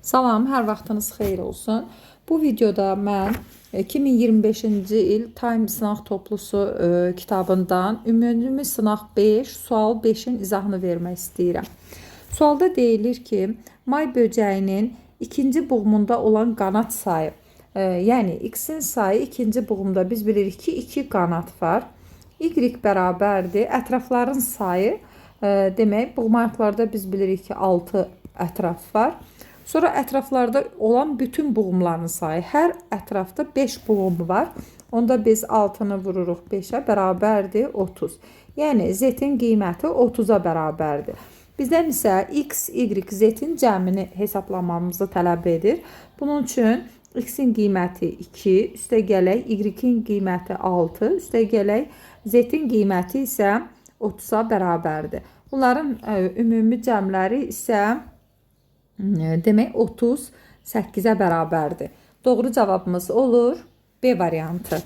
Salam, hər vaxtınız xeyir olsun. Bu videoda mən 2025-ci il Time sınaq toplusu kitabından ümumi sınaq 5, sual 5-in izahını vermək istəyirəm. Sualda deyilir ki, may böcəyinin ikinci buğumunda olan qanat sayı, yəni x-in sayı ikinci buğumda biz bilirik ki, 2 qanat var. Y bərabərdir. Ətrafların sayı, demək, buğmayaqlarda biz bilirik ki, 6 ətraf var. Sonra ətraflarda olan bütün buğumların sayı. Hər ətrafda 5 buğum var. Onda biz 6-nı vururuq 5-ə, bərabərdir 30. Yəni Z-in qiyməti 30-a bərabərdir. Bizdən isə X, Y, Z-in cəmini hesablamamızı tələb edir. Bunun üçün X-in qiyməti 2, üstə gələk Y-in qiyməti 6, üstə gələk Z-in qiyməti isə 30-a bərabərdir. Bunların ümumi cəmləri isə demək 38-ə bərabərdir. Doğru cavabımız olur B variantı.